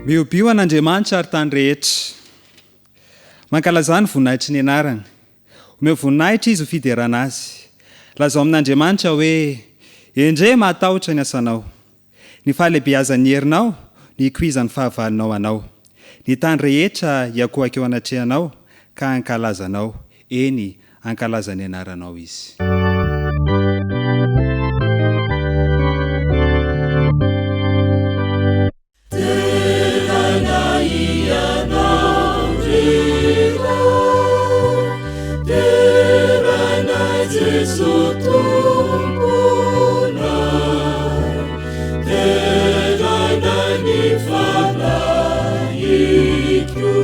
Miobio an'Andriamanitra ry tany rehetra. Mankalazà ny voninahitry ny anarany. Omeo voninahitra izy ho fiderana azy. Lazao amin'Andriamanitra hoe, Endrey mahatahotra ny asanao! Ny fahalehibeazan'ny herinao no hikoizan'ny fahavalonao anao. Ny tany rehetra hiankohoka eo anatrehanao ka hankalaza anao, eny, hankalaza ny anaranao izy. Deraina Ianao ry Ray, deraina Jeso Tomponay, deraina ny Fanahiko,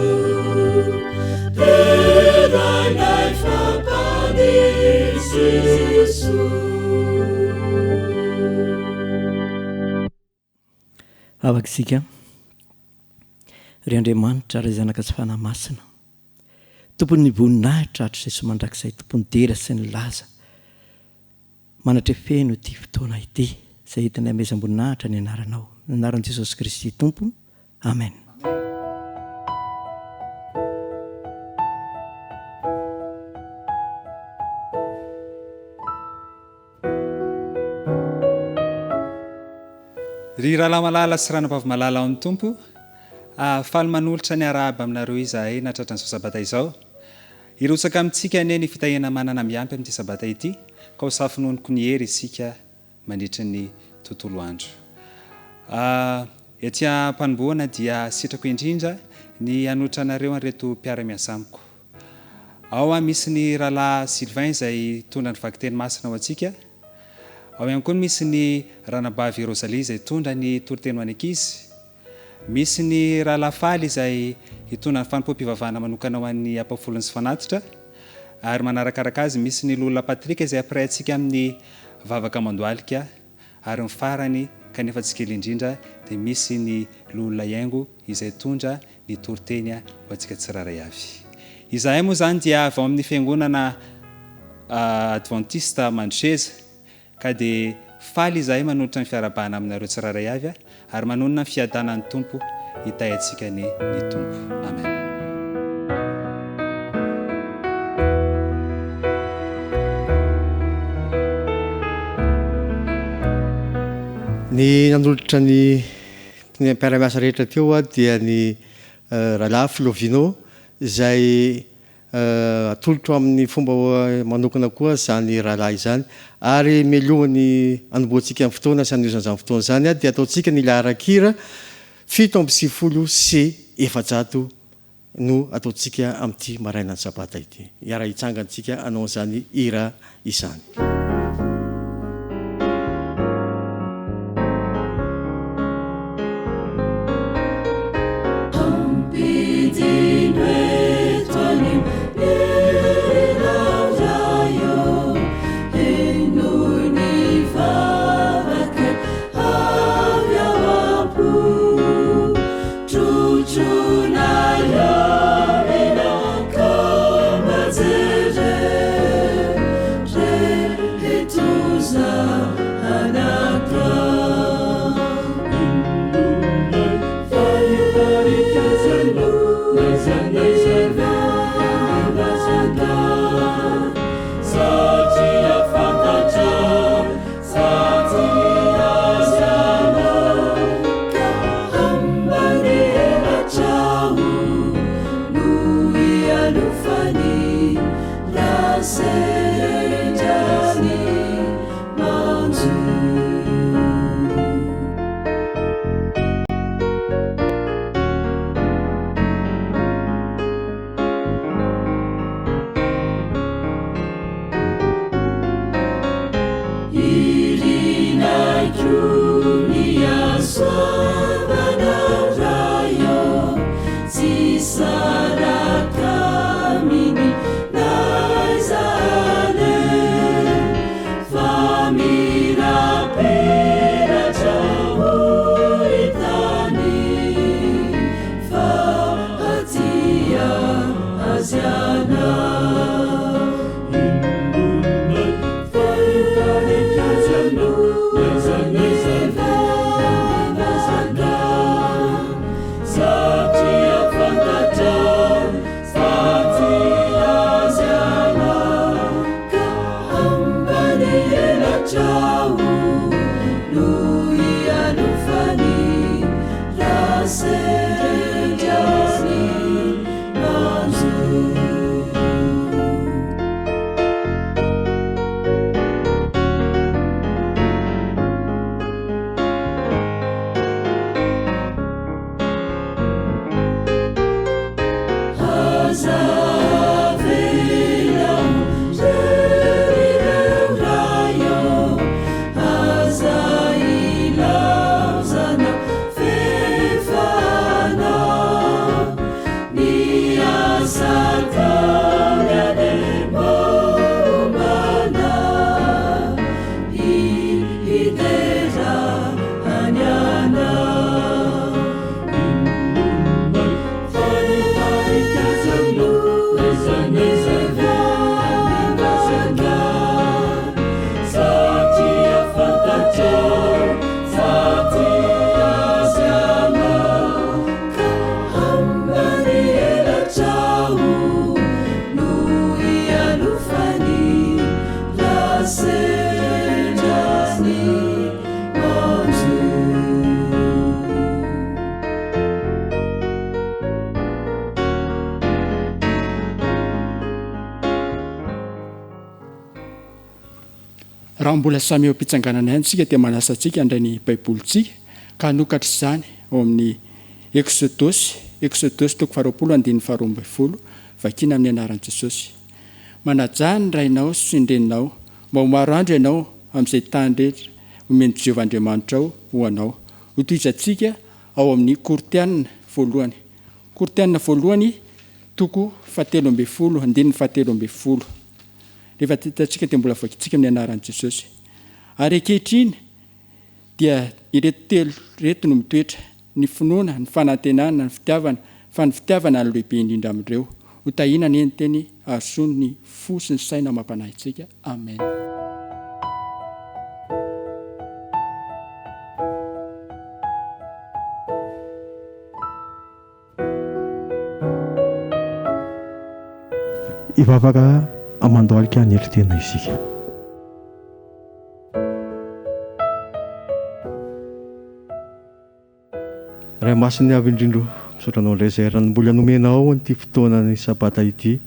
deraina fa Mpamonjy Jeso. Vavaka isika. Ry Andriamanitra, Ray Zanaka sy Fanahy Masina, Tompon'ny voninahitra hatrizay sy mandrakizay, Tompon'ny dera sy ny laza, manatrefeno ity fotoana ity, izay entinay amezam-boninahitra ny Anaranao. Amin'ny Anaran'i Jesosy Kristy Tompo. Amen. Ry rahalahy malala sy ranabavy malala ao amin'ny Tompo, faly manolotra ny arahaba aminareo izahay nahatratra an'izao Sabata izao. Hirotsaka amintsika anie ny fitahiana manana miampy amin'ity Sabata ity, ka ho safononoky ny hery isika mandritry ny tontolo andro. Ety am-panombohana dia sitrako indrindra ny hanolotra anareo an'ireto mpiara-miasa amiko. Ao misy ny rahalahy Sylvain izay hitondra ny vakiteny masina ho antsika. Ao ihany koa misy ny ranabavy Rosalie izay hitondra ny toriteny ho an'ny ankizy. Misy ny rahalahy Faly izay hitondra ny fanompoam-pivavahana manokana ho an'ny ampahafolony sy fanatitra. Ary manarakaraka azy misy ny loholona Patrick izay hampiray antsika amin'ny vavaka mandohalika. Ary ny farany kanefa tsy kely indrindra dia misy ny loholona Haingo izay hitondra ny toriteny ho antsika tsirairay avy. Izahay moa izany dia avy ao amin'ny fiangonana Adventiste Mandroseza ka dia faly izahay manolotra ny fiarahabana aminareo tsirairay avy ary manonona ny fiadanan'ny Tompo hitahy antsika anie ny Tompo. Amen. Ny nanolotra ny Ny mpiara-miasa rehetra teo dia ny Rahalahy Flovino izay atolotro amin'ny fomba manokana koa izany rahalahy izany. Ary mialohan'ny hanombohantsika ny fotoana sy hanomezana izany fotoana izany dia ataontsika ny laharan-kira 497 no ataontsika amin'ity marainan'ny Sabata ity. Hiara-hitsangantsika hanao an'izany hira izany. Ampidino eto anio ianao Ray ô, henoy ny vavaka avy ao am-po. Raha mbola samy eo am-pitsanganana ihany isika dia manasa antsika handray ny Baibolintsika ka hanokatra izany ao amin'ny Eksodosy, Eksodosy toko faharoapolo andininy faharoa ambin'ny folo, vakiana amin'ny anaran'i Jesosy. Manajà ny rainao sy ny reninao, mba ho maro andro ianao amin'izay tany rehetra omen'i Jehovah Andriamanitrao ho anao. Hotohizantsika ao amin'ny Korintiana voalohany. Korintiana voalohany toko fahatelo ambin'ny folo, andininy fahatelo ambin'ny folo. Rehefa hitantsika dia mbola vakintsika amin'ny anaran'i Jesosy. Ary ankehitriny dia ireto telo ireto no mitoetra, ny finoana, ny fanantenana, ny fitiavana, fa ny fitiavana no lehibe indrindra amin'ireo. Ho tahiana anie ny teny hahasoa ny fo sy ny saina amam-panahintsika. Amen. Hivavaka aman-dohalika hanetry tena isika. Ray Masin'ny Avo Indrindra o, misaotra Anao indray izay raha mbola nomenao an'ity fotoanan'ny Sabata ity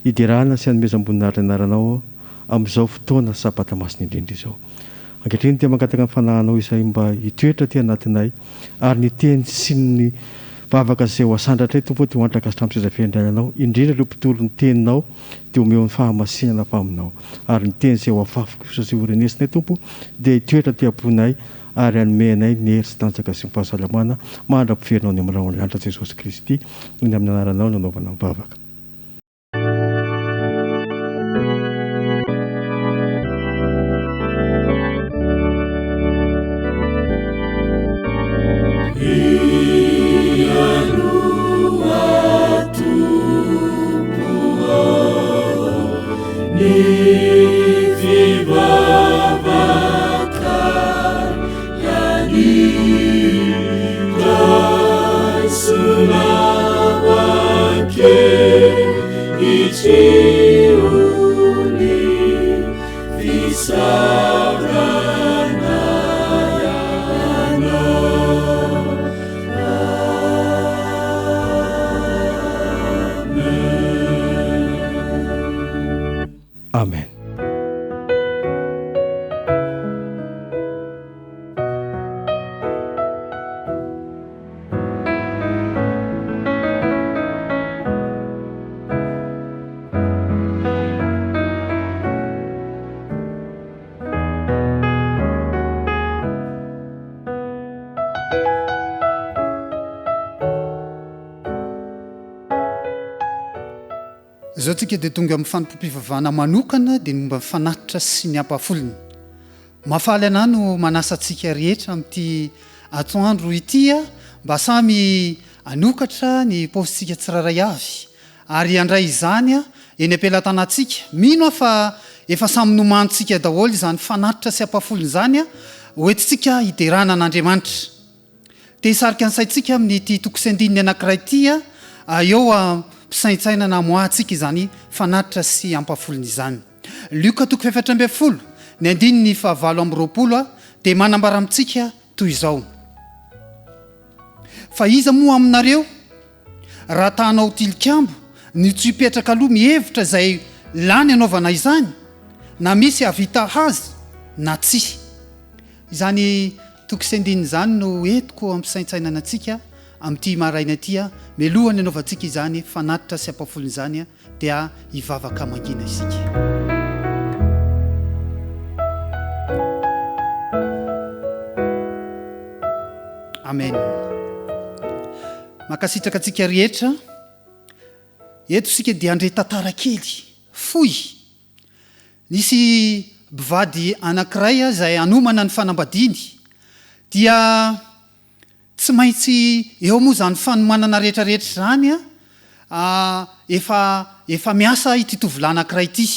hiderana sy hanomezam-boninahitra ny Anaranao amin'izao fotoana Sabata masina indrindra izao. Ankehitriny dia mangataka ny Fanahinao izay mba hitoetra aty anatinay ary ny teny sy ny vavaka izay ho asandratray Tompo ô dia ho antra-kasitraham seza fiandriananao, indrindra ireo mpitory ny teninao dia omeo ny fahamasinana avy aminao ary ny teny izay ho afafy kosa sy ho renesinay Tompo dia hitoetra aty am-ponay ary hanome anay ny hery sy tanjaka sy ny fahasalamana mandra-piverinao any amin'ny rahon'ny lanitra Jesosy Kristy noho ny amin'ny anaranao no anaovana ny vavaka. Amen. Izao tsika dia tonga amin'ny fanompoam-pivavahana manokana dia ny momba ny fanatitra sy ny ampahafolony. Mahafaly anah no manasa antsika rehetra amin'ity atoandro ity mba samy hanokatra ny paosintsika tsirairay avy ary handray izany eny am-pelatanantsika. Mino aho fa efa samy nomanintsika daholo izany fanatitra sy ampahafolony izany hoentintsika hiderana an'Andriamanitra. Te hisarika ny saintsika amin'ity toko sy andininy anankiray ity eo am-pisaintsainana hamoahantsika izany fanatitra sy ampahafolony izany. Lioka toko fahefatra ambin'ny folo, ny andininy fahavalo amby roapolo dia manambara amintsika toy izao, Fa iza moa aminareo, raha ta hanao tilikambo, no tsy hipetraka aloha mihevitra izay lany hanaovana izany, na misy hahavita azy na tsia? Izany toko sy andininy izany no entiko hampisaintsainana antsika amin'ity maraina ity, mialohan'ny hanaovantsika izany fanatitra sy ampahafolony izany dia hivavaka mangina isika. Amen. Mankasitraka antsika rehetra. Eto isika dia handre tantara kely, fohy. Nisy mpivady anankiray izay hanomana ny fanambadiany dia tsy maintsy eo moa izany fanomanana rehetra rehetra izany an, efa efa miasa ity tovolahy anankiray ity.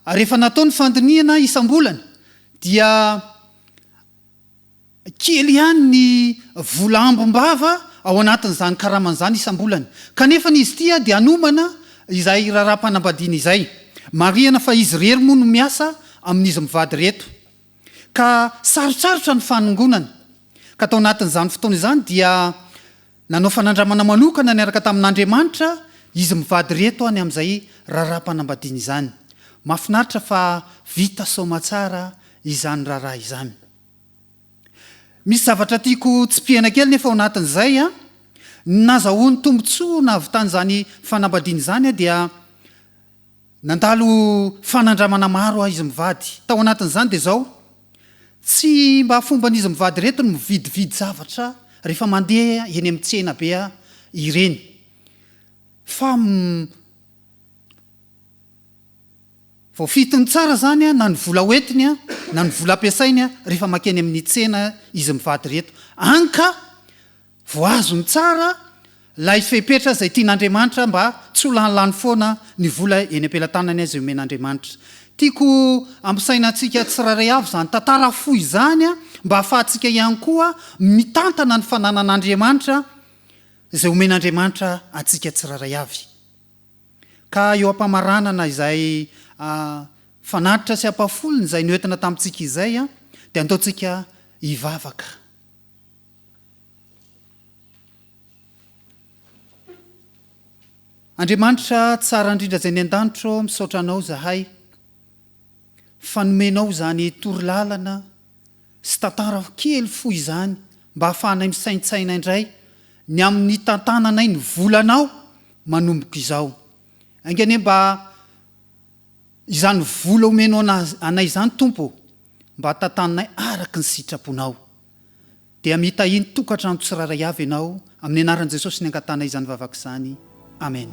Rehefa natao ny fandinihana isam-bolana dia Kely ihany ny vola ambim-bava ao anatin'izany karamany izany isam-bolana. Kanefa izy ity dia hanomana izay raharaham-panambadiana izay. Marihana fa izy irery moa no miasa amin'izy mivady ireto. Ka sarotsarotra ny fanongonana. Ka tao anatin'izany fotoana izany dia Nanao fanandramana manokana niaraka tamin'Andriamanitra izy mivady ireto any amin'izay raharaham-panambadiana izany. Mahafinaritra fa vita soamatsara izany raharaha izany. Misy zavatra tiako tsipihana kely nefa ao anatin'izay an, ny nazahoany tombontsoa nahavitany izany fanambadiana izany dia nandalo fanandramana maro izy mivady. Tao anatin'izany dia izao, tsy mba fomban'izy mivady ireto ny mividividy zavatra rehefa mandeha eny amin'ny tsena be ireny fa Voafitiny tsara izany na ny vola hoentiny na ny vola ampiasainy rehefa mankeny amin'ny tsena izy mivady ireto. Any ka voahazony tsara ilay fepetra izay tian'Andriamanitra mba tsy ho lanilany foana ny vola eny am-pelatanany izay omen'Andriamanitra. Tiako ampisaina antsika tsirairay avy izany tantara fohy izany mba hahafahantsika ihany koa mitantana ny fananan'Andriamanitra izay omen'Andriamanitra antsika tsirairay avy. Ka eo am-pamaranana izay fanatitra sy ampahafolony izay noentina tamintsika izay dia andaontsika hivavaka. Andriamanitra tsara indrindra izay any an-danitra ô, misaotra Anao izahay fa nomenao izany torolalana sy tantara kely fohy izany mba hahafahanay misaintsaina indray ny amin'ny hitantananay ny volanao manomboka izao. Ainga anie mba izany vola omenao anay izany Tompo ô, mba tantaninay araka ny sitraponao. Dia mitahia ny tokantrano tsirairay avy Ianao, amin'ny anaran'i Jesosy ny angatanay izany vavaka izany. Amen.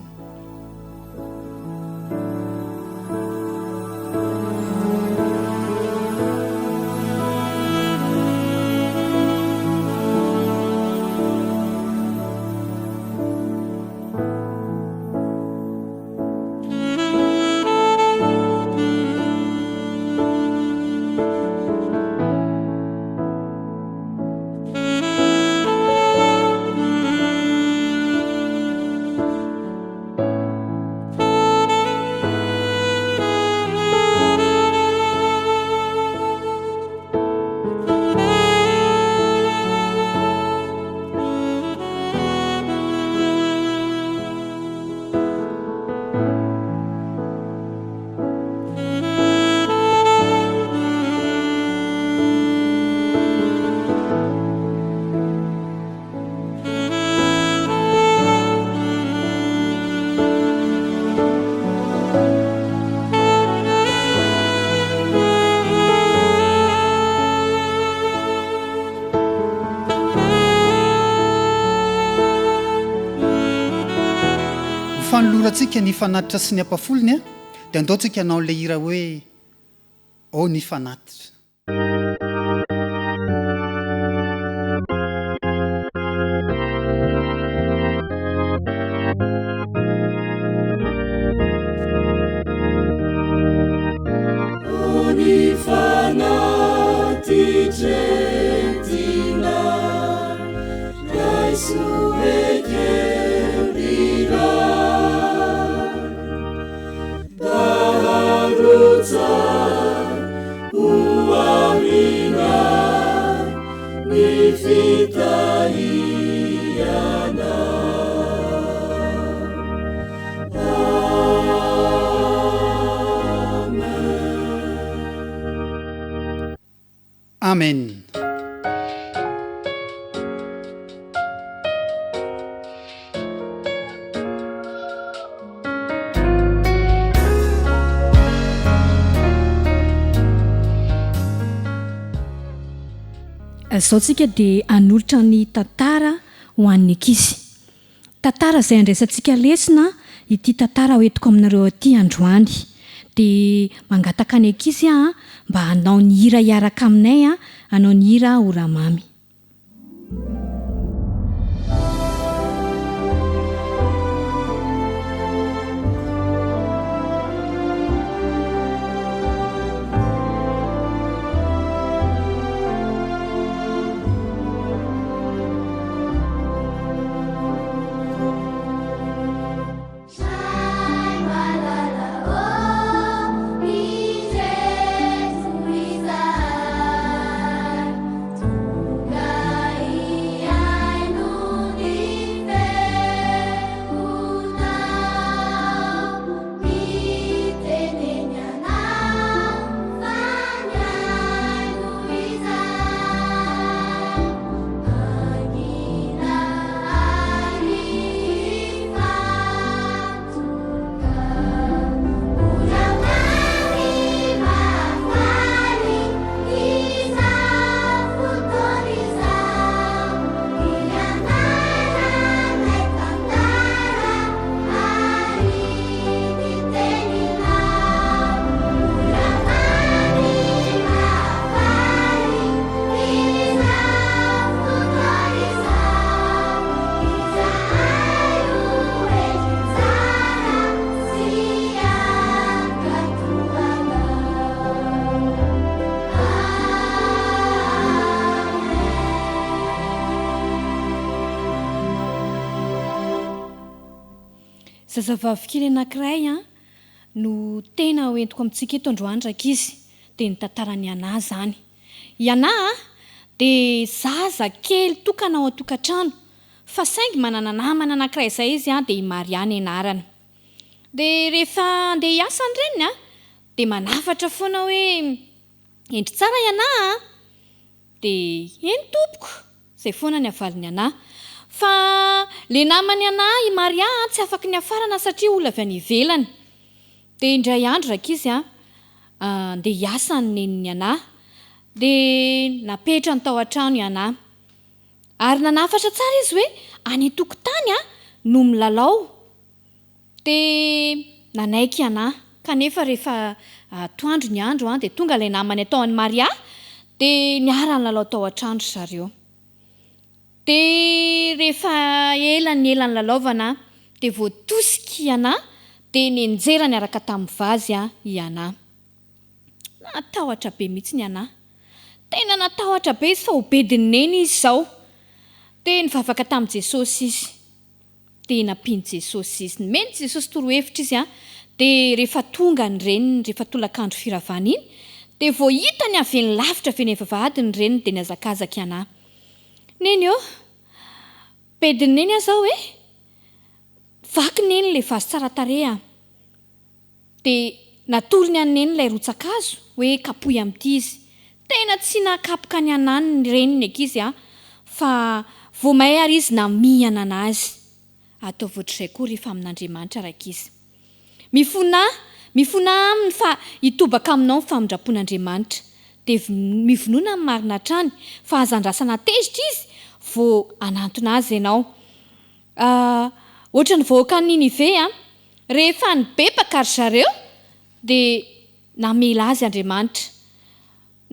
Ho fanolorantsika ny fanatitra sy ny ampafolony dia andao tsika hanao ilay hira hoe Ô ny fanatitra. Ô ny fanatitra entinay, raiso ekeo ry Ray. Mba harotsany ho aminay ny fitahianao. Amen. Amen. Izao tsika dia hanolotra ny tantara ho an'ny ankizy. Tantara izay andraisantsika lesona ity tantara hoentiko aminareo aty androany. Dia mangataka ny ankizy aho mba hanao ny hira hiaraka aminay, hanao ny hira Ora Mamy. Ray malala ô, indreto izahay tonga. Zazavavy kely anankiray an, no tena ho entiko amintsika eto androany rankizy, dia ny tantaran'i Anà izany. I Anà dia zaza kely tokana ao an-tokantrano, fa saingy manana namana anankiray izay izy dia i Maria ny anarany. Dia rehefa handeha hiasa ny reniny dia manafatra foana hoe, Hendry tsara i Anà a! Dia, Eny tompoko! Izay foana ny avaliny anà. Fa le namany anà i Maria an tsy afaky niafarana satria olona avy any ivelany. Dia indray andro rankizy an, ndeha hiasa ny nenin'i Anà. Dia napetrany tao an-trano i Anà. Ary nanafatra tsara izy hoe any an-tokotany an no milalao. Dia nanaiky Anà. Kanefa rehefa atoandro ny andro dia tonga ilay namany atao an'i Maria, dia niara-nilalao tao an-trano ry zareo. Dia rehefa ela ny ela nilalaovana dia voatosika i Anà, dia nianjera niaraka tamin'ny vazy i Anà. Natahotra be mihitsy i Anà. Tena natahotra be izy fa ho bedin'i Neny izy izao. Dia nivavaka tamin'i Jesosy izy. Dia nampian'i Jesosy izy. Nomen'i Jesosy torohevitra izy, dia rehefa tonga ny reniny, rehefa tolakandro firavana iny, dia vao hitany avy eny lavitra avy eny amin'ny vavahady ny reniny, dia nihazakazaka i Anà. Neny ô! Bedin'i Neny aho izao e! Vaky Neny ilay vazy tsara tarehy an! Dia natolony an'i Neny ilay rotsa-kazo hoe kapohy amin'ity izy. Tena tsy nahakapoka an'i Anà ny reniny ankizy a! Fa vao may ary izy namihana an'azy. Ataovy ohatr'izay koa rehefa amin'Andriamanitra rankizy. Mifonà, mifonà aminy fa hitobaka aminao ny famindram-pon'Andriamanitra. Dia mivonona amin'ny marina hatrany fa aza andrasana tezitra izy vao hanantona azy ianao. Ohatran'ny vahoakan'i Ninive a! Rehefa nibebaka ry zareo dia namela azy Andriamanitra.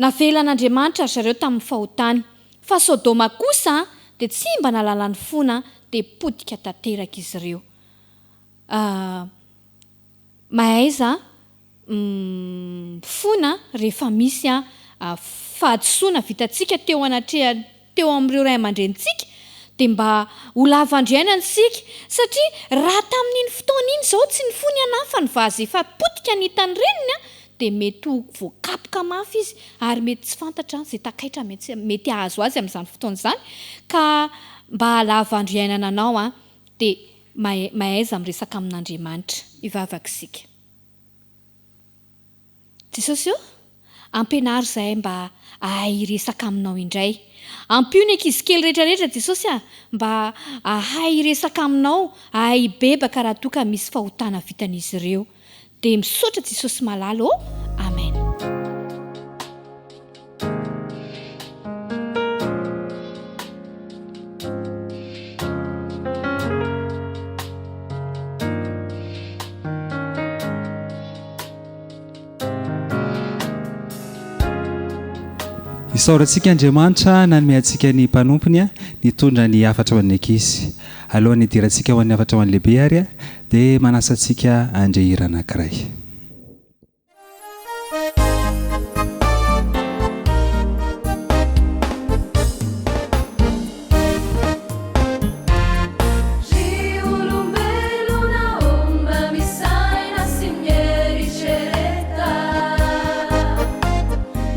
Navelan'Andriamanitra ry zareo tamin'ny fahotany. Fa Sodoma kosa dia tsy mba nahalala ny fona dia potika tanteraka izy ireo. Mahaiza mifona rehefa misy fahadisoana vitantsika teo anatrehan'ny teo amin'ireo ray aman-drenintsika dia mba ho lava andro iainana isika satria raha tamin'iny fotoana iny izao tsy nifona ianà fa ny vazy efa potika ny hitan'ny reniny dia mety ho voakapoka mafy izy ary mety tsy fantatra izay takaitra mety mety hahazo azy amin'izany fotoana izany ka mba hahalava andro iainana anao dia mahaiza miresaka amin'Andriamanitra. Hivavaka isika. Jesosy ô, ampianaro izahay mba hahay hiresaka aminao indray. Ampio ny ankizy kely rehetra rehetra Jesosy a, mba hahay hiresaka aminao, hahay hibebaka raha toa ka misy fahotana vitan'izy ireo. Dia misaotra Jesosy malala ô. Amen. Isaorantsika Andriamanitra nanome antsika ny mpanompony nitondra ny hafatra ho an'ny ankizy. Alohan'ny hidirantsika ho an'ny hafatra ho an'ny lehibe ary dia manasa antsika handre hira anankiray. Ry olombelona ô mba misaina sy mieritrereta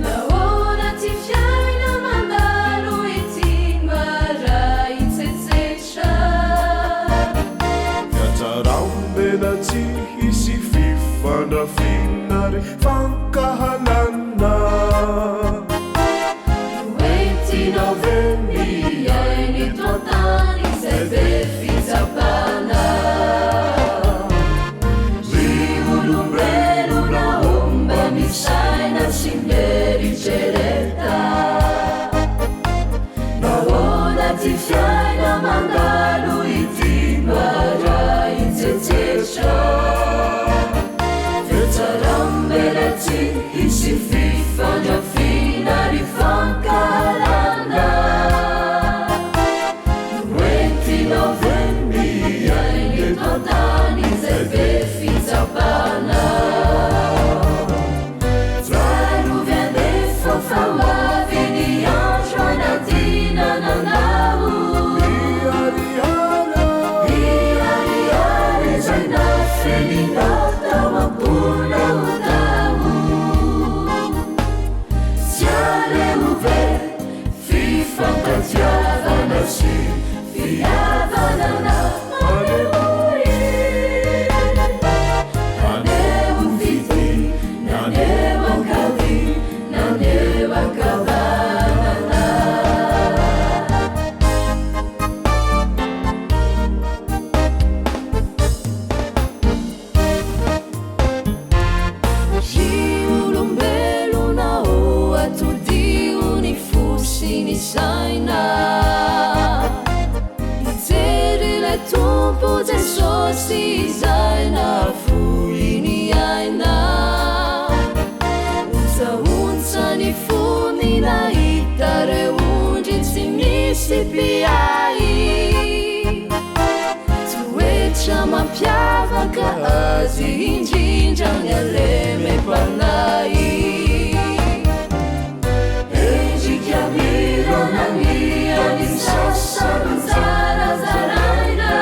Nahoana ty fiaina mandalo ity no arahin-tsetsetra Fiatsaram-belatsihy hisy fifandrafiana ary fankahalana. Hoentinao ve ny aina eto an-tany izay be fitsapana? Ry olombelona ô mba misaina sy mieritrereta. Nahoana ty fiaina mandalo ity no arahin-tsetsetra? Fihatsaram-belatsihy hisy fifandrafiana ary fankahalana. Hoentinao ve ny aina eto an-tany izay be fitsapana? Tsarovy anefa fa ho avy ny andro hanadinana anao. Hiharihary izay na. Fifankatiavana sy fihavanana. Maneho Maneho fitia na ny eo ankavia na ny eo ankavanana. Ry olombelona ô, atodiho ny fo sy ny saina Hijery ilay Tompo Jesosy izay nahafoy ny aina. Ontsaontsa ny fony nahita reo ondry tsy misy mpiahy. Toetra mampiavaka azy indrindra ny halemem-panahy. Endrika mirona ny an'ny sasany zarazaraina.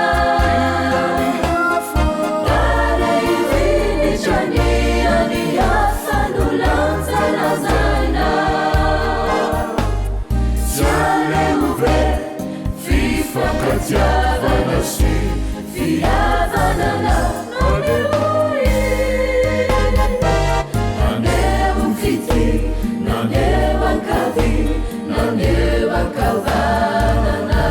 Tarehy vinitra ny an'ny hafa no lanjalanjaina. Tsy aleo ve Fifankatiavana sy fihavanana Maneho Maneho fitia na ny eo ankavia na ny eo ankavanana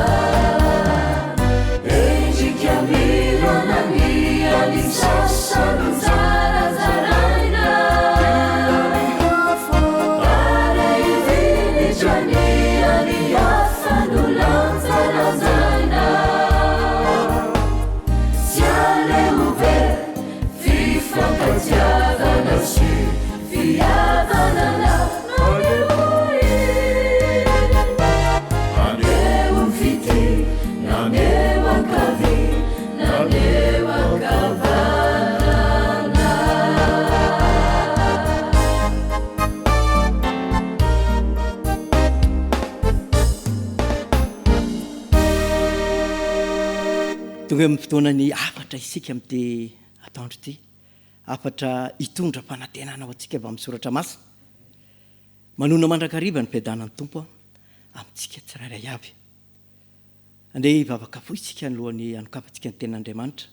Endrika mirona ny an'ny sasany zarazaraina Tarehy vinitra ny an'ny hafa no lanjalanjaina Tsy aleo ve fifankatiavana sy fihavanana Maneho Maneho fitia na ny eo ankavia na ny eo ankavanana. Tonga eo amin'ny fotoanan'ny hafatra isika amin'ity atoandro ity. Hafatra hitondra fanantenana ho antsika avy amin'ny Soratra Masina. Manonona mandrakariva ny fiadanan'ny Tompo amintsika tsirairay avy. Andeha hivavaka fohy isika alohan'ny hanokafantsika ny Tenin'Andriamanitra.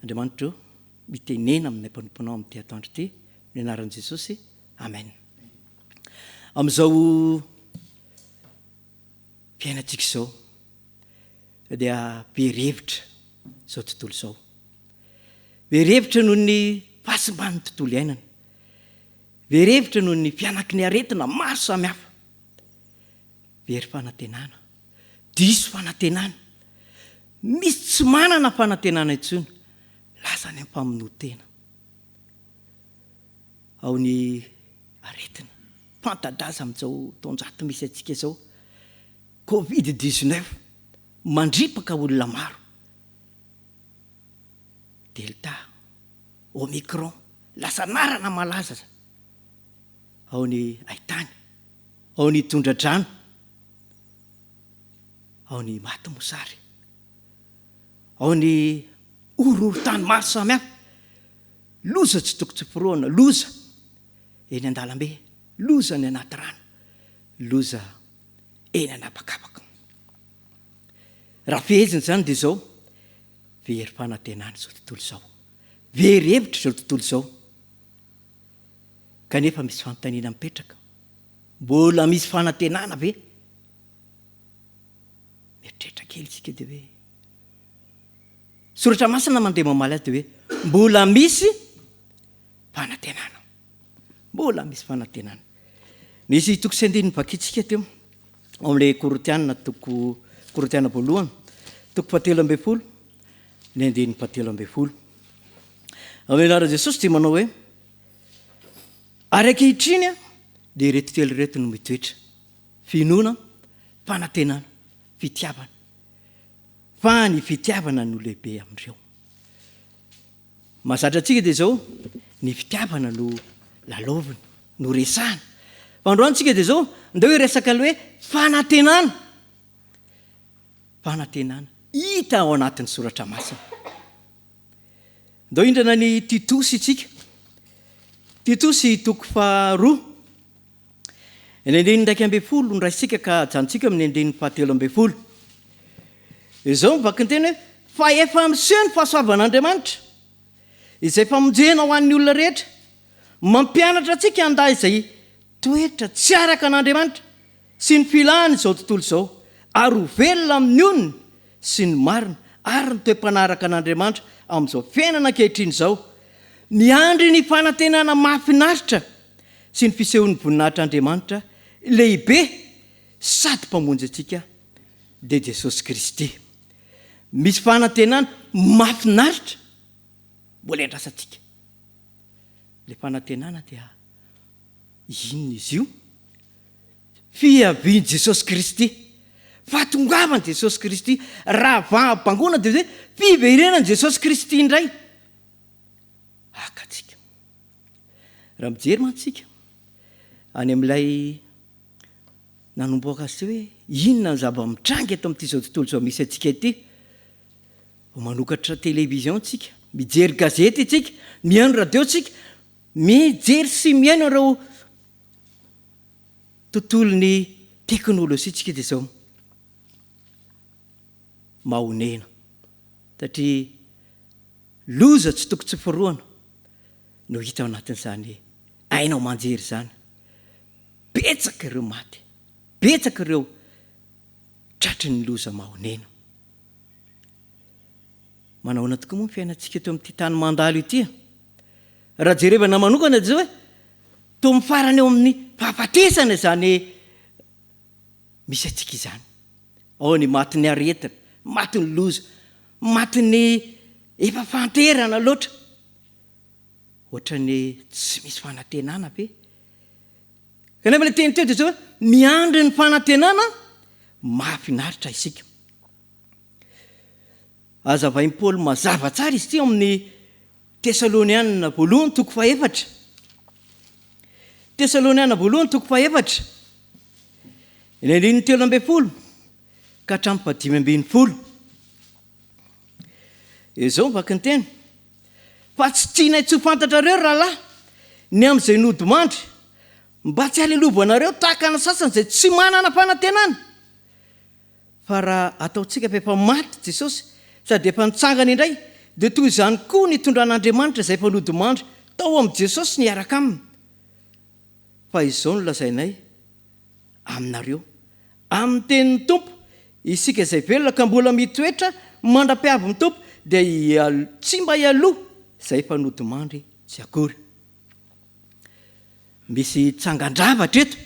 Andriamanitra ô, mitenena aminay mpanomponao amin'ity atoandro ity, amin'ny anaran'i Jesosy. Amen. Amin'izao fiainantsika izao dia very hevitra izao tontolo izao. Very hevitra noho ny fahasimban'ny tontolo iainana. Very hevitra noho ny fihanaky ny aretina maro samihafa. Very fanantenana. Diso fanantenana. Misy tsy manana fanantenana intsony. Lasa any amin'ny famonoan-tena. Ao ny aretina fanta-daza amin'izao taonjato misy antsika izao, Covid 19, mandripaka olona maro. Delta, Omicron, lasa anarana malaza aza. Ao ny haitany, ao ny tondra-drano, ao ny maty mosary, ao ny horohorontany maro samihafa. Loza tsy toko tsy forohana, loza eny an-dalambe, loza any anaty rano, loza eny an'habakabaka. Raha fehezina izany dia izao, very fanantenana izao tontolo izao, very hevitra izao tontolo izao. Kanefa misy fanontaniana mipetraka, mbola misy fanantenana ve? Mieritreritra kely isika dia hoe, Soratra Masina mandeha mamaly azy dia hoe mbola misy fanantenana. Mbola misy fanantenana. Misy toko sy andininy vakintsika teo ao amin'ilay Korintiana toko Korintiana voalohany toko fahatelo ambin'ny folo ny andininy fahatelo ambin'ny folo. Amin'ny anaran'i Jesosy dia manao hoe ary ankehitriny dia ireto telo ireto no mitoetra finoana, fanantenana, fitiavana. Fa ny fitiavana no lehibe amin'ireo. Mahazatra antsika dia izao, ny fitiavana no lalaovina, no resahana. Fa androany tsika dia izao, ndao hiresaka ilay hoe fanantenana. Fanantenana hita ao anatin'ny soratra masina. Ndao hindrana ny Titosy isika. Titosy toko faharoa. Ny andininy 11 no raisintsika ka ajanontsika amin'ny andininy fahatelo ambin'ny folo. Izao ny vakinteny hoe, Fa efa miseho ny fahasoavan'Andriamanitra, izay famonjena ho an'ny olona rehetra, mampianatra antsika handà izay toetra tsy araka an'Andriamanitra sy ny filany izao tontolo izao, ary ho velona amin'ny onony sy ny marina ary ny toe-panaraka an'Andriamanitra amin'izao fiainana ankehitriny izao, miandry ny fanantenana mahafinaritra sy ny fisehoan'ny voninahitr'Andriamanitra lehibe sady Mpamonjy antsika, dia Jesosy Kristy. Misy fanantenana mahafinaritra mbola iandrasantsika. Ilay fanantenana dia inona izy io? Fiavian'i Jesosy Kristy. Fahatongavan'i Jesosy Kristy. Raha vaha-bangoina dia hoe fiverenan'i Jesosy Kristy indray. Haka antsika. Raha mijery mantsy isika any amin'ilay nanomboka azy teo hoe inona ny zava-mitranga eto amin'ity izao tontolo izao misy antsika ity. Vao manokatra télévision tsika, mijery gazety isika, mihaino radio isika, mijery sy mihaino ireo tontolon'ny teknolojia tsika dia izao mahonena satria loza tsy toko tsy forohana no hita ao anatin'izany haino aman-jery izany. Betsaka ireo maty, betsaka ireo tratry ny loza mahonena. Manahoana tokoa moa ny fiainantsika eto amin'ity tany mandalo ity e? Raha jerevana manokana dia izao hoe toa mifarana eo amin'ny fahafatesana izany misy antsika izany. Ao ny matin'ny aretina, matin'ny loza, matin'ny efa fahanterana loatra. Ohatran'ny tsy misy fanantenana ve? Kanefa ilay teny teo dia izao hoe miandry ny fanantenana mahafinaritra isika. Hazavain'i Paoly mazava tsara izy ity ao amin'ny Tesalonianina voalohany toko fahefatra. Tesalonianina voalohany toko fahefatra. Ny andininy 13 ka hatramin'ny fahadimy ambin'ny folo. Izao ny vakin-teny. Fa tsy tianay tsy ho fantatrareo, ry rahalahy, ny amin'izay nodimandry, mba tsy halelovanareo tahaka ny sasany izay tsy manana fanantenana. Fa raha ataontsika fa efa maty Jesosy sady efa nitsangana indray, dia toy izany koa ny hitondran'Andriamanitra izay efa nodimandry tao amin'i Jesosy niaraka aminy. Fa izao no lazainay aminareo, amin'ny tenin'ny Tompo, isika izay velona ka mbola mitoetra mandra-piavin'ny Tompo, dia tsy mba hialoha izay efa nodimandry tsy akory. Misy tsangan-javatra eto.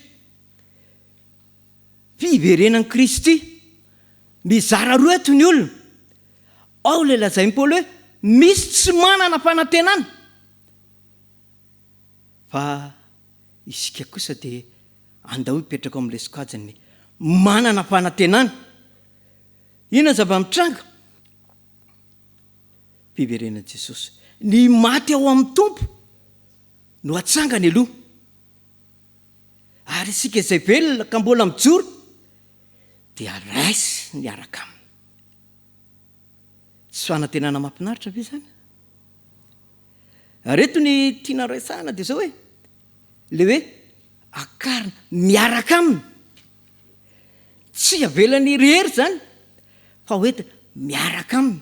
Fiverenan'i Kristy. Mizara roa eto ny olona. Ao ilay lazain'i Paoly hoe misy tsy manana fanantenana. Fa isika kosa dia andao hipetraka ao amin'ilay sokajin'ny manana fanantenana. Inona ny zava-mitranga? Fiverenan'i Jesosy. Ny maty ao amin'ny Tompo no hatsangany aloha. Ary isika izay velona ka mbola mijoro dia raisiny hiaraka aminy. Tsy fanantenana mahafinaritra ve izany? Ary eto ny tiana resahana dia izao hoe, ilay hoe akarina miaraka aminy. Tsy avelany irery izany fa hoentina miaraka aminy.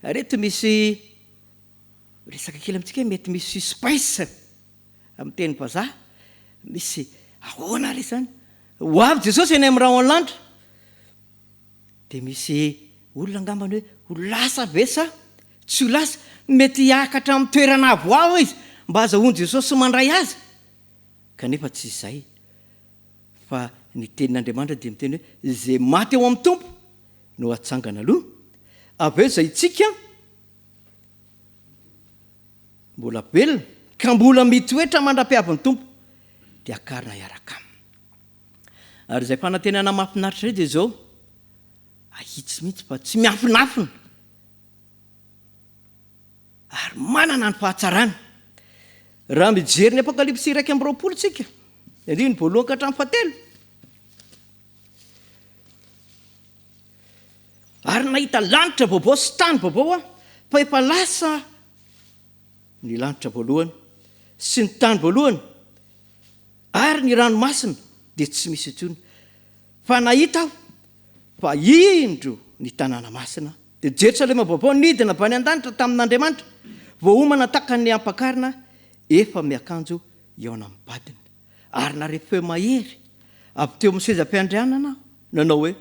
Ary eto misy resaka kely amintsika hoe mety misy suspense. Amin'ny teny vazaha, misy ahoana ary izany? Ho avy Jesosy eny amin'ny rahon'ny lanitra. Dia misy olona angambany hoe ho lasa ve sa tsy ho lasa? Mety hiakatra amin'ny toerana avo avo izy mba hazahoan'i Jesosy mandray azy. Kanefa tsy izay. Fa ny tenin'Andriamanitra dia miteny hoe izay maty ao amin'ny Tompo no hatsangana aloha. Avy eo izay tsika Mbola velona, ka mbola mitoetra mandra-piavin'ny Tompo, dia hakarina hiaraka aminy. Ary izay fanantenana mahafinaritra izay dia izao, ahitsy mihitsy fa tsy miafinafina, ary manana ny fahatsarany. Raha mijery ny Apokalypsy 21 tsika, andininy voalohany ka hatramin'ny fahatelo, ary nahita lanitra vaovao sy tany vaovao aho, fa efa lasa ny lanitra voalohany sy ny tany voalohany ary ny ranomasina. dia tsy misy intsony. Fa nahita aho fa indro ny tanàna masina, dia Jerosalema vaovao nidina avy any an-danitra tamin'Andriamanitra, voaomana tahaka ny ampakarina efa miakanjo hihaona amin'ny vadiny. Ary nahare feo mahery avy teo amin'ny seza fiandrianana aho, nanao hoe,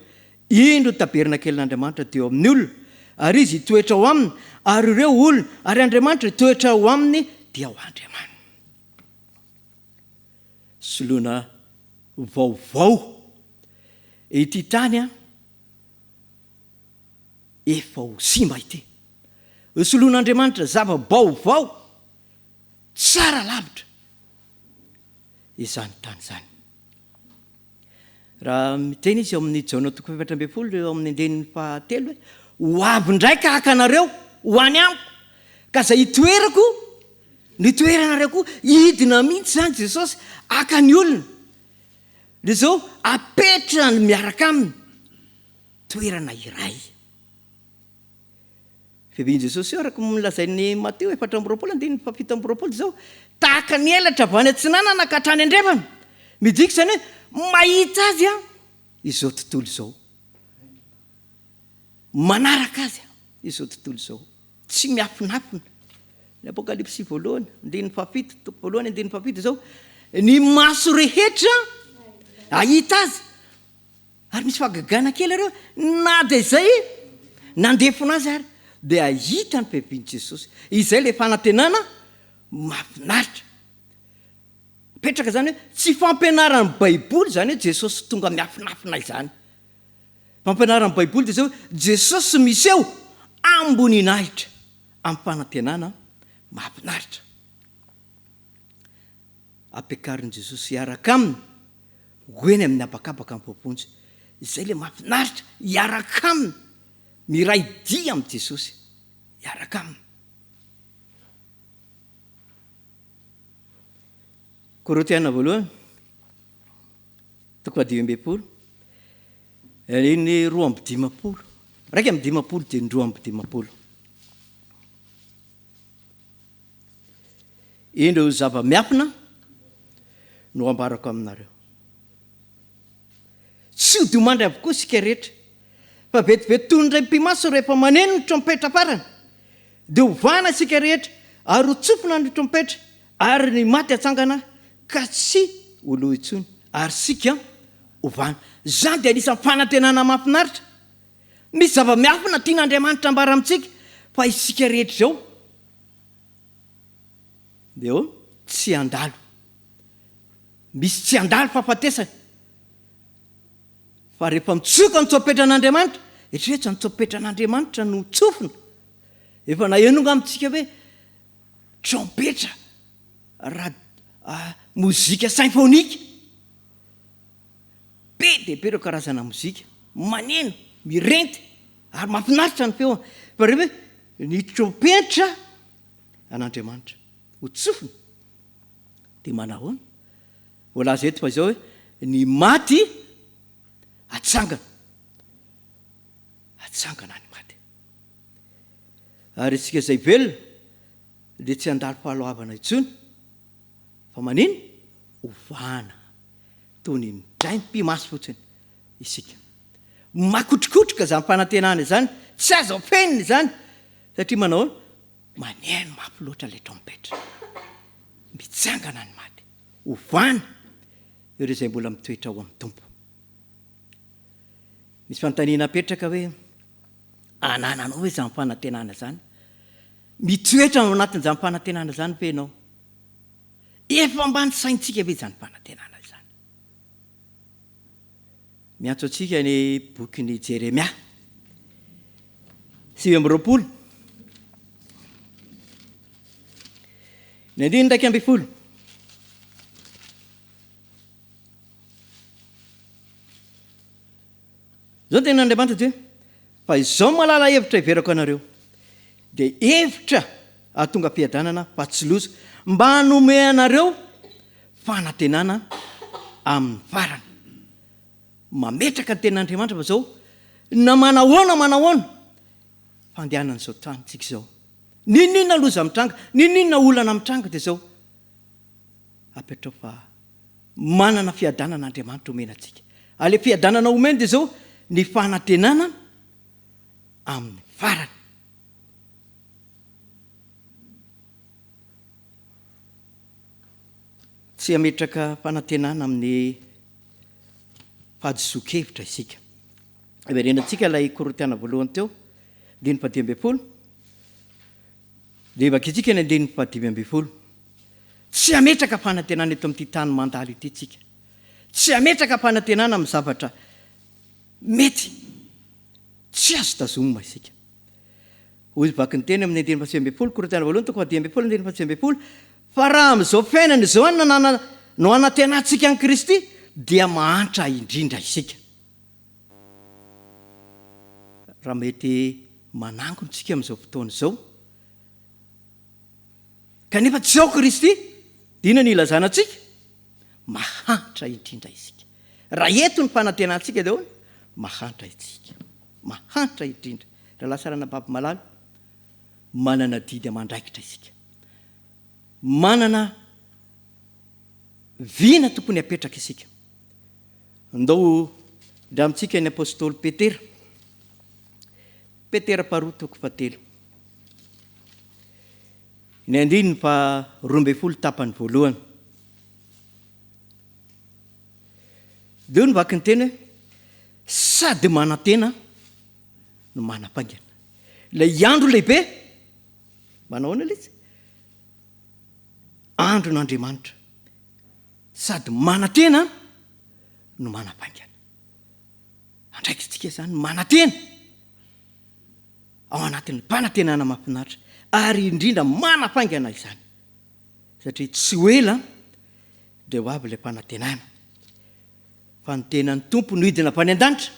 Indro ny tabernakelin'Andriamanitra dia eo amin'ny olona, ary Izy hitoetra ao aminy, ary ireo olony, ary Andriamanitra hitoetra ao aminy, dia ho Andriamaniny. Soloina vaovao ity tany efa ho simba ity. Hosoloin'Andriamanitra zava-baovao tsara lavitra izany tany izany. Raha miteny izy ao amin'ny Jaona toko faha-14 eo amin'ny andininy fahatelo hoe, Ho avy indray ka haka anareo ho any amiko, ka izay hitoerako no hitoeranareo koa. Hidina mihitsy izany Jesosy haka ny olona. Dia izao, apetrany miaraka aminy toerana iray. Fiavian'i Jesosy io, araka ny nolazain'i Matio 24 andininy faha-27 izao, tahaka ny elatra avy any atsinanana ka hatrany andrefana. Midika izany hoe mahita azy izao tontolo izao. Manaraka azy izao tontolo izao. Tsy miafinafina. Ny Apokalypsy voalohany, andininy fahafito, toko voalohany, andininy fahafito izao, ny maso rehetra hahita azy. Ary misy fahagagana kely areo, na dia izay nandefona azy ary dia hahita ny fiavian'i Jesosy. Izay ilay fanantenana mahafinaritra. Apetraka izany hoe tsy fampianaran'ny Baiboly izany hoe Jesosy tonga miafinafina izany. Fampianaran'ny Baiboly dia izao hoe Jesosy miseho amboninahitra amin'ny fanantenana mahafinaritra. Ampiakarin'i Jesosy hiaraka aminy ho eny amin'ny habakabaka ny voavonjy. Izay ilay mahafinaritra, hiaraka aminy, miray dia amin'i Jesosy, hiaraka aminy. Korintiana voalohany, toko fahadimy ambin'ny folo, andininy 52, 51 dia 52. Indro zava-miafina no ambarako aminareo. Tsy hodiomandry avokoa isika rehetra, fa vetivety toy ny iray mipi-maso rehefa maneno ny trompetra farany, dia hovana isika rehetra, ary ho tsofina ny trompetra, ary ny maty hatsangana ka tsy ho lo intsony, ary isika hovana. Izany dia anisan'ny fanantenana mahafinaritra. Misy zava-miafina tian'Andriamanitra ambara amintsika, fa isika rehetra izao, Dia eo tsy handalo. Misy tsy handalo fahafatesana. Fa rehefa mitsoka ny tsoa-petran'Andriamanitra, eritrereto izany tsoa-petran'Andriamanitra no tsofina. Efa naheno angamba tsika hoe trompetra, raha mozika symphonique. Be dia be ireo karazana mozika maneno, mirenty ary mahafinaritra ny feony. Fa rehefa hoe ny trompetra an'Andriamanitra ho tsofina dia manahoana? Voalaza eto fa izao hoe ny maty atsangana. Atsangana ny maty. Ary isika izay velona dia tsy handalo fahaloavana intsony fa manino? Ovana toy ny midraim-pimaso fotsiny isika. Makotrokotroka izany fanantenana izany, tsy azo afenina izany satria manao ahoana? Maneno mafy loatra ilay trompetra. Mitsangana ny maty. Ovana ireo izay mbola mitoetra ao amin'ny Tompo. Misy fanontaniana apetraka hoe, anananao ve izany fanantenana izany? Mitoetra ao anatin'izany fanantenana izany ve ianao? Efa mba nisaintsika ve izany fanantenana izany? Miantso antsika ny bokin'i Jeremia. 29. Ny andininy 11. Izao ny tenin'Andriamanitra dia hoe, Fa izao mahalala hevitra heverako anareo, dia hevitra hahatonga fiadanana fa tsy loza, mba hanome anareo fanantenana amin'ny farany. Mametraka ny tenin'Andriamanitra fa izao, na manahoana manahoana fandehanan'izao tanintsika izao, n'inon'inona loza mitranga, n'inon'inona olana mitranga dia izao, apetrao fa. Manana fiadanana Andriamanitra omena antsika. Ary ilay fiadanana omeny dia izao, ny fanantenana amin'ny farany. Tsy hametraka fanantenana amin'ny fahadisoan-kevitra isika. Iverenantsika ilay Korintiana voalohany teo, andininy fahadimy ambin'ny folo. Dia vakintsika ny andininy fahadimy ambin'ny folo. Tsy hametraka fanantenana eto amin'ity tany mandalo ity tsika. Tsy hametraka fanantenana amin'ny zavatra mety tsy azo tazomina isika. Hoy izy vaky ny teny amin'ny andininy fahasivy ambin'ny folo, Korintiana voalohany toko fahadimy ambin'ny folo andininy fahasivy ambin'ny folo, Fa raha amin'izao fiainana izao no nanana no anantenantsika an'i Kristy, dia mahantra indrindra isika. Raha mety manangona isika amin'izao fotoana izao, kanefa tsy ao Kristy, dia inona no ilazana antsika? Mahantra indrindra isika. Raha eto ny fanantenantsika dia ahoana? Mahantra isika. Mahantra indrindra. Rahalahy sy ranabavy malala, manana adidy aman-draikitra isika. Manana vina tokony hapetraka isika. Andao hindramintsika ny apostoly Petera. Petera faharoa toko fahatelo. Ny andininy faha 12 tapany voalohany. Dia hoy ny vaky ny teny hoe, sady manantena no manam-paingana. Ilay andro lehibe, manao ahoana ilay izy? Andron'Andriamanitra. Sady manantena no manam-paingana. Andraikitsika izany manantena ao anatin'ny fanantenana mahafinaritra ary indrindra manam-paingana izany. Satria tsy ho ela dia ho avy ilay fanantenana. Fa ny tenan'ny Tompo no hidina avy any an-danitra,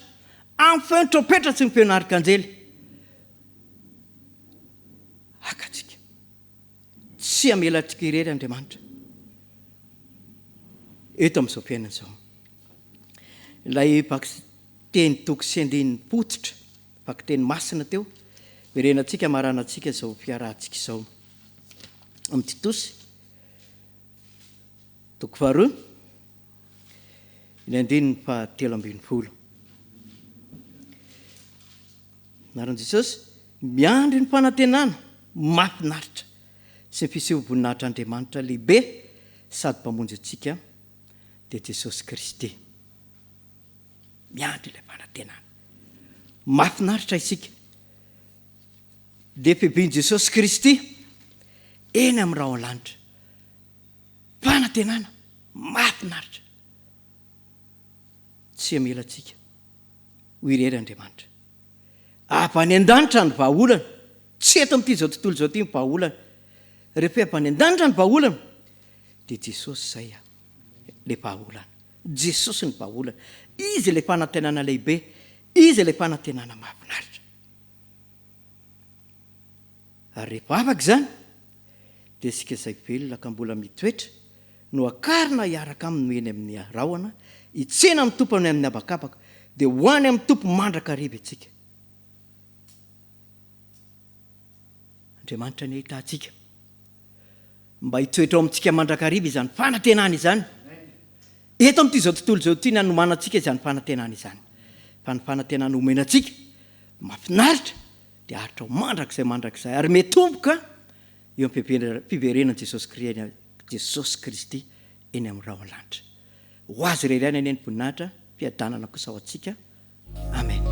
amin'ny feon'ny trompetra sy ny feon'ny arkanjely. Haka antsika. Tsy hamela antsika irery Andriamanitra eto amin'izao fiainana izao. Ilay vakiteny toko sy andininy fototra, vakiteny masina teo, verenantsika hamaranantsika izao fiarahantsika izao. Amin'i Titosy, toko faharoa, ny andininy fahatelo ambin'ny folo. Anaran'i Jesosy, miandry ny fanantenana mahafinaritra sy ny fisehoam-boninahitr'Andriamanitra lehibe sady Mpamonjy antsika, dia Jesosy Kristy. Miandry ilay fanantenana. Mahafinaritra isika. Dia fiavian'i Jesosy Kristy eny amin'ny rahona lanitra. Fanantenana mahafinaritra. Tsy hamela antsika ho irery Andriamanitra. Avy any an-danitra ny vahaolana. Tsy eto amin'ity izao tontolo izao ity ny vahaolana. Rehefa avy any an-danitra ny vahaolana, dia Jesosy izay ilay vahaolana. Jesosy ny vahaolana. Izy ilay fanantenana lehibe. Izy ilay fanantenana mahafinaritra. Ary rehefa afaka izany, dia isika izay velona ka mbola mitoetra no hakarina hiaraka aminy ho eny amin'ny rahona, hitsena ny Tompo any amin'ny habakabaka, dia ho any amin'ny Tompo mandrakariva isika. Andriamanitra anie hitaha antsika mba hitoetra ao amintsika mandrakariva izany fanantenana izany. Eto amin'ity izao tontolo izao ity ny hanomanantsika izany fanantenana izany. Fa ny fanantenana omena antsika, mahafinaritra, dia haharitra ho mandrakizay mandrakizay ary mitomboka eo am-piverenan'i Jesosy Jesosy Kristy eny amin'ny rahona lanitra. Ho Azy irery ihany anie ny voninahitra, fiadanana kosa ho antsika. Amen.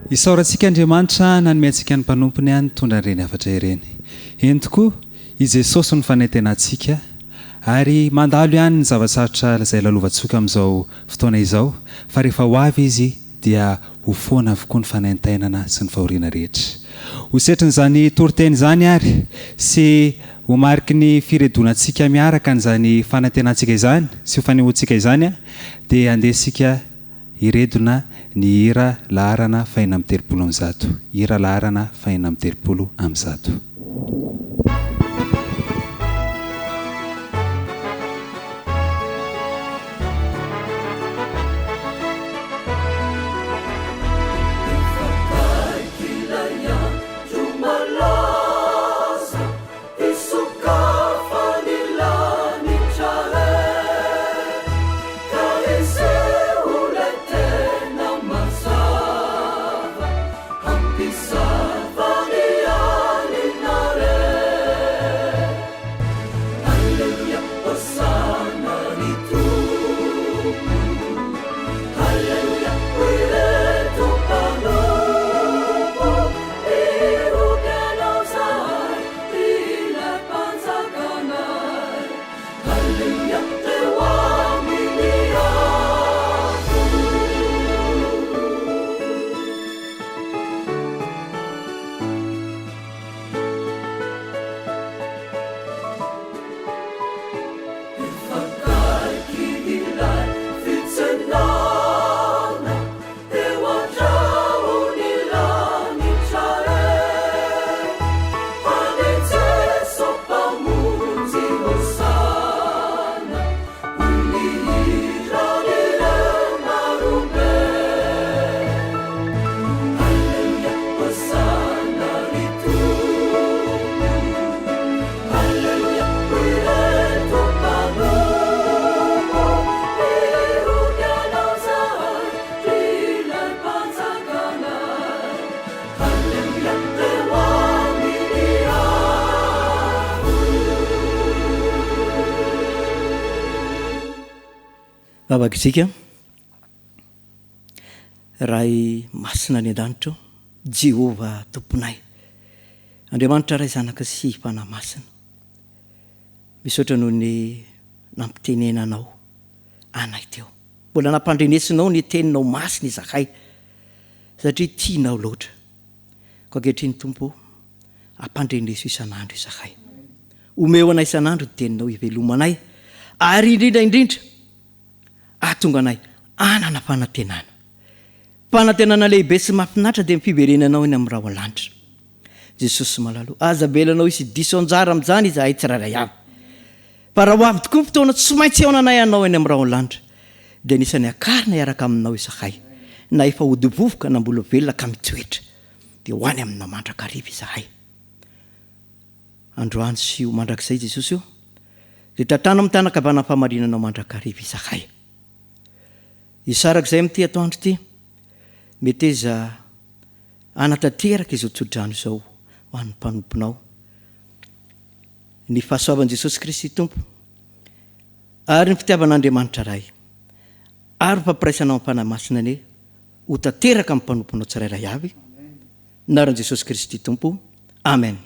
Isaorantsika Andriamanitra nanome antsika ny mpanompony nitondra an'ireny hafatra ireny. Eny tokoa, i Jesosy no fanantenantsika, ary mandalo ihany ny zava-tsarotra izay lalovantsika amin'izao fotoana izao, fa rehefa ho avy Izy dia ho foana avokoa ny fanaintainana sy ny fahoriana rehetra. Ho setrin'izany toriteny izany àry, sy ho mariky ny firedonantsika miaraka an'izany fanantenantsika izany sy ho fanehoantsika izany, dia andeha isika hiredona ny hira laharana fahenina amby telopolo amby zato. Hira laharana 136. Vavaka isika. Ray masina any an-danitra ô, Jehovah Tomponay, Andriamanitra Ray Zanaka sy Fanahy Masina, misaotra noho ny nampitenenanao anay teo. Mbola nampandrenesinao ny teninao masina izahay satria tianao loatra. Koa ankehitriny Tompo ô, ampandreneso isan'andro izahay. Omeo anay isan'andro ny teninao hivelomanay ary indrindra indrindra ahatonga anay hanana fanantenana. Fanantenana lehibe sy mahafinaritra dia ny fiverenanao eny amin'ny rahona lanitra. Jesosy malala o, aza avelanao hisy diso anjara amin'izany izahay tsirairay avy. Fa raha ho avy tokoa ny fotoana tsy maintsy hihaonanay anao eny amin'ny rahona lanitra, dia anisan'ny hakarina hiaraka aminao izahay, na efa hody vovoka na mbola velona ka mitoetra, dia ho any aminao mandrakariva izahay. Androany sy ho mandrakizay Jesosy o, dia tantano amin'ny tanan-kavanan'ny fahamarinanao mandrakariva izahay. Hisaraka izay amin'ity atoandro ity, meteza hanatanteraka izao tsodrano izao ho an'ny mpanomponao. Ny fahasoavan'i Jesosy Kristy Tompo, ary ny fitiavan'Andriamanitra Ray, ary ny fampiraisana ao amin'ny Fanahy Masina anie ho tanteraka amin'ny mpanomponao tsirairay avy, Anaran'i Jesosy Kristy Tompo. Amen.